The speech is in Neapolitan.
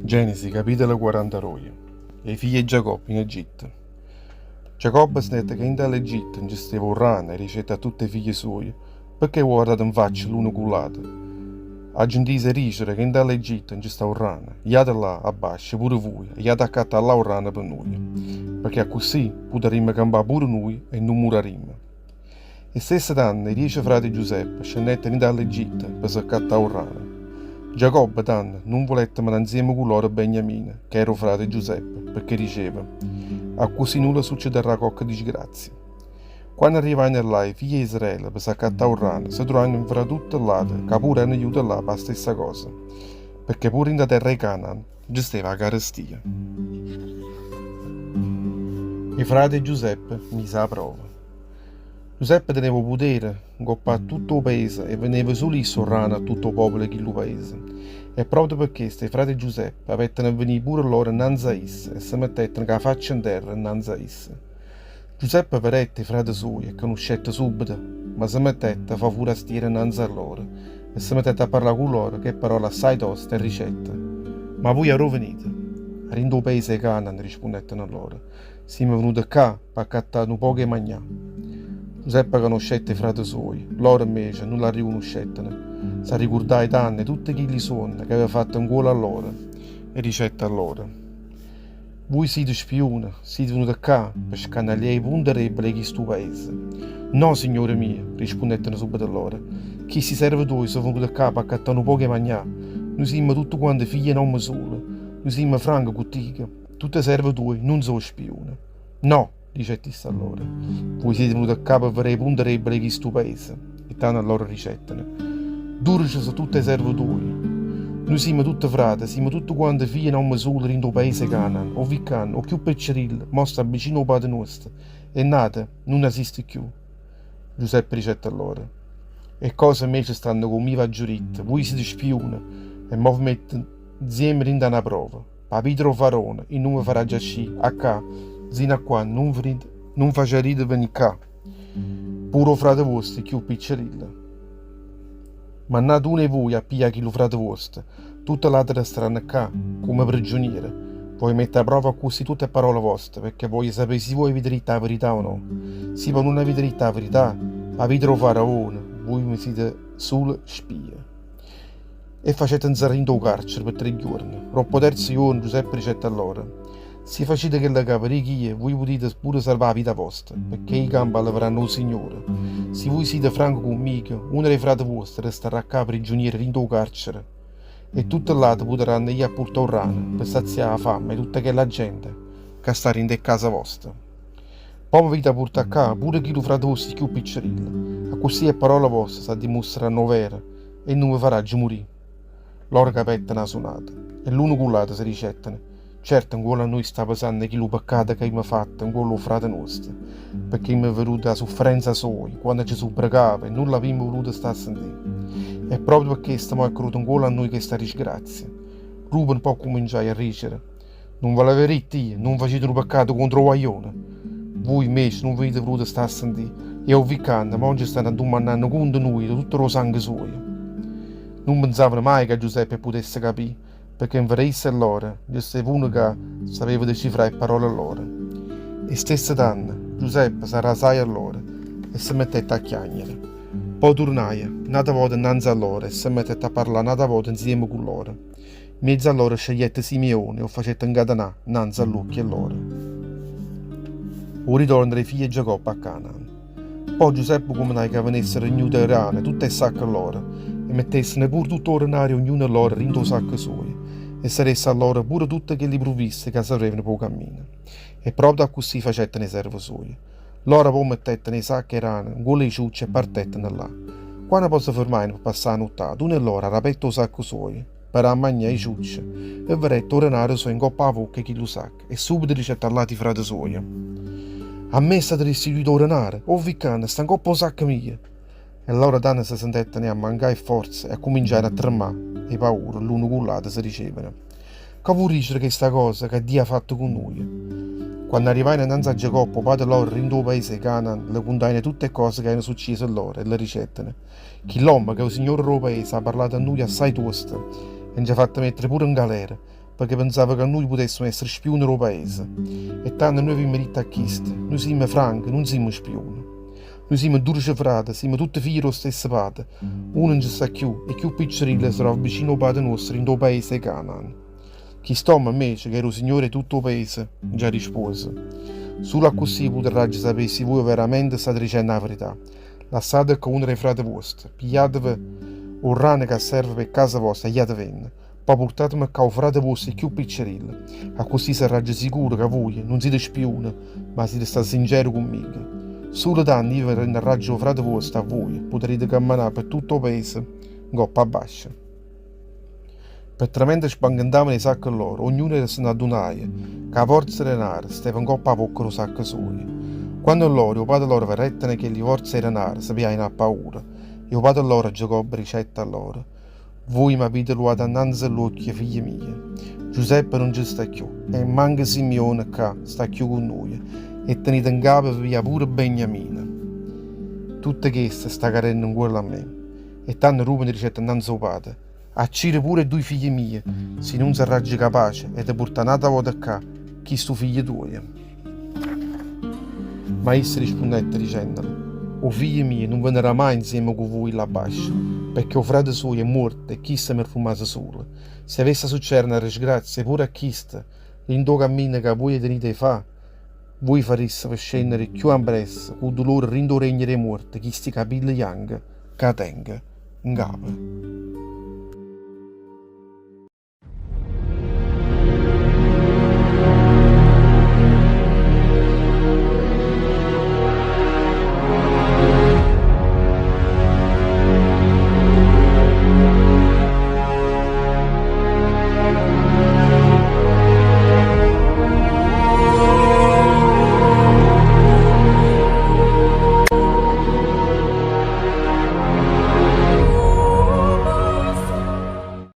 Genesi, capitolo 42 'E figlie 'e Giacobbe in Egitto. Giacobbe sentette ca 'int'a ll'Egitto nce steva 'o rano e dicette a tutt' 'e figlie suoje, Pecché guardate 'nfaccia l'uno cu ll'ato? Aggio 'ntiso 'e dicere ca 'int'a ll'Egitto nce sta 'o rano. Jate là abbascio pure vuje e jate a accattà là 'o rano pe nuje, pecché accussì putarimmo campà pure nuje e nun murarimmo. E stesse tanno 'e diece frate 'e Giuseppe scennettero 'int'a ll'Egitto pe s'accattà 'o rano. Giacobbe, tanno, nun vulette menà 'nzieme cu loro Beniamino, ca era 'o frate 'e Giuseppe, pecché diceva, Accussì nun le succedarrà cocche disgrazia. Quanno arrivajeno là 'e figlie 'e Israele pe s'accattà 'o rano, se truvajeno nfra tutte ll'ate ca pure erano jute là p' 'a stessa cosa, pecché pure 'int'a terra 'e Canaan nce steva 'a carestia. 'E frate 'e Giuseppe mise 'a prova. Giuseppe teneva 'o putere 'ncopp' a tutto 'o paese e venneva sulo isso 'o rano a tutto 'o popolo 'e chillu paese. E proprio pe chesto 'e frate 'e Giuseppe avettero a venì pure loro 'nnanze a isso e se mettettero cu 'a faccia 'nterra 'nnanze a isso. Giuseppe vedette 'e frate suoje e canuscette subito, ma se mettette a fà 'o furastiero 'nnanze a loro e se mettette a parlà cu loro chê parole assaje toste e dicette, Ma vuje arò venite? A dint' 'o paese 'e Canaan, rispunnetteno loro, Simme venute ccà p'accattà nu poco 'e magnà. Giuseppe canuscette 'e frate suoje, loro invece nun l'arricunuscetteno. S'arricurdaje tanno 'e tutte chilli suonne ch'aveva fatto 'ncuollo a loro e dicette a loro, Vui site spiune, site venute ccà pe scannalià 'e punte debole 'e chistu paese. No, signore mio, rispunnetteno subbeto loro, chisti serve tuoje so' venute ccà p'accattà nu poco 'e magnà. Nuje simmo tutte quante figlie 'e n'ommo sulo, nuje simmo franche cu tico, tutte 'e serve tuoje nun so' spiune. No, dicette isso a loro, vui site venute ccà pe vedè 'e punte debole 'e chistu paese. E tanno loro dicetteno, Dùdece so' tutte 'e serve tuoje. Nuje simmo tutte frate, simmo tutte quante figlie 'e n'ommo sulo dint' 'o paese 'e Canaan, 'o viccanno, 'o cchiù peccerillo, mò sta vicino 'o pate nuosto, e n'ato nun esiste cchiù. Giuseppe dicette a loro, 'E ccose invece stanno comme io v'aggio ditto, vuje site spiune e mò ve metto 'nzieme dint' 'a na prova. P' 'a vita d' 'o Faraone io nun ve faraggio ascì 'a ccà 'nzino a quanno nun nun faciarrite venì ccà pure 'o frate vuosto cchiù piccerillo. Mannate uno 'e vuje a piglià chillu frate vuosto, tutte ll'ate restaranno ccà comme priggiuniere. Voglio mette 'a prova accussì tutte 'e parole voste, pecché voglio sapé si vuje avite ditto 'a verità o no. Si po' nun avite ditto 'a verità, p' 'a vita d' 'o Faraone, vuje me site sulo spie. E facette 'nzerrà dint' 'o carcere pe tre ghiuorne. Doppo 'o terzo juorno Giuseppe dicette a loro, Si facite chello ca ve dico io, vuje putite pure salvà 'a vita vosta, pecché 'e campa levaranno 'o Signore. Si vuje site franco cu mmico, uno d' 'e frate vuoste restarrà ccà priggiuniero dint' 'o carcere, e tutte ll'ate putaranno jì a purtà 'o rano pe sazià 'a famma 'e tutta chella gente ca sta dint' 'e ccase voste. Po' m'avite purtà ccà pure chillu frate vuosto cchiù piccerillo, accussì 'e pparole voste s'addimustrano overe e nun ve faraggio murì. Loro capetteno 'a sunata e l'uno cu ll'ato se dicetteno, Certo 'ncuollo a nuje sta pesanno chillu peccato c'avimmo fatto 'ncuollo 'o frate nuosto, pecché avimmo veduto 'a sufferenza soja quanno ce supprecava e nun l'avimmo vuluto sta a sentì. E proprio pe chesto mo è caduta 'ncuollo a nuje chesta disgrazia. Ruben po' accuminciaje a dicere, Nun ve l'avevo ditto io, nun facite nu peccato contro 'o guaglione? Vui invece nun v'avite vuluto sta a sentì e 'o viccanno mo nce stanno addummannanno cunto nuje de tutto d' 'o sango suojo. Nun pensavano maje ca Giuseppe 'e putesse capì, pecché nfra isso e loro nce steva uno ca sapeva decifrà 'e pparole loro. E stesso tanno Giuseppe s'arrasaje a loro e se mettette a chiagnere. Po' turnaje n'ata vota 'nnanze a loro e se mettette a parlà n'ata vota 'nzieme cu loro. Mmiezzo a loro scegliette Simeone e 'o facette 'ncatenà 'nnanze a ll'uocchie lloro. O ritorno d' 'e figlie 'e Giacobbe a Canaan. Po' Giuseppe cummannaje ca venessero rignute 'e rane tutt' 'e sacche lloro e mettesseno pure tutto 'o denaro 'e ognuno 'e lloro dint' 'o sacco suojo e se desse a lloro pure tutte chelli pruvviste ca servevano p' 'o cammino. E proprio accussì facetteno 'e serve suoje. Lloro po' mettetteno 'e sacche 'e rane 'ncuollo 'e ciucce e partetteno 'a llà. Quanno po' se fermajeno pe passà 'a nuttata, uno 'e lloro arapette 'o sacco suojo pe dà a magnà 'e ciucce e vedette 'o denaro suojo 'ncopp' 'a vocca 'e chillu sacco e subito dicette a ll'ati frate suoje, A me è stato restituito 'o denaro, 'o vi ccanno, sta 'ncopp' 'o sacco mio! E lloro tanno se sentetteno 'e ammancà 'e fforze e accuminciajeno a tremmà 'e paura, ll'uno cu ll'ato se dicevano, Che vò dicere chesta cosa ca Dio ha fatto cu nuje? Quanno arrivajeno 'nnanze a Giacobbe, 'o pate loro, dint' 'o paese 'e Canaan, le cuntajeno tutte 'e cose ca erano succiese lloro e le dicetteno, Chill'ommo, ch'è 'o signore d' 'o paese, ha parlato a nuje assaje tuosto e nce ha fatto mettere pure 'ngalera. pecché penzava ca nuje putessemo essere spiune d' 'o paese. E tanno nuje avimmo ditto a chisto, Nuje simmo franche, nun simmo spiune. Nuje simmo 12 frate, simmo tutte figlie d' 'o stesso pate, uno nun ce sta cchiù, e cchiù piccerillo se trova vicino 'o pate nuosto dint' 'o paese 'e Canaan. Chist'ommo, invece, ch'era 'o signore 'e tutto 'o paese, nce rispose, Sulo accussì putarraggio sapé si vuje overamente state dicenno 'a verità. Lassate ccà uno d' 'e frate vuoste, pigliateve 'o rano ca serve pe' casa vosta e jatevenne. Po' purtateme ccà 'o frate vuosto cchiù piccerillo, accussì sarraggio sicuro ca vuje nun site spiune, ma site state sincere cu mmico. Sulo tanno io ve rennarraggio 'o frate vuosto a vuje, putarrite cammenà pe' tutto 'o paese 'ncoppa abbascio. Pe' tramente sbanghentavano 'e sacche lloro, ognuno se n'addunaje ca 'a vorza 'e denare steva 'ncopp' 'a vocca d' 'o sacco sujo. Quanno lloro e 'o pate lloro vedetteno chelli vorze 'e denare, se pigliajeno appaura. E 'o pate lloro Giacobbe dicette a lloro, Vuje m'avite luato annanze ll'uocchie, figlie mieje. Giuseppe nun ce sta cchiù, e manco Simeone ccà sta cchiù cu nuje, e tenite 'ncapa 'e ve piglià pure Beniamino. Tutto chesto sta cadenno 'ncuollo a me. E tanno Rubene dicette 'nnanze 'o pate, Accire pure 'e duje figlie mieje, si nun sarraggio capace 'e te purtà n'ata vota ccà chistu figlio tuojo. Ma isso rispunnette dicennole, 'O figlio mio nun venerà maje 'nzieme cu vuje llà abbascio, pecché 'o frate suojo è muorto e chisto m'è rummaso sulo. Si avesse 'a succedere na disgrazia pure a chisto, dint' 'o cammino ca vuje tenite 'e fà, vuje farrisseve scennere cchiù ampressa cu 'o dulore dint' 'o regno d' 'e muorte chisti capille janche ca tengo 'ncapo.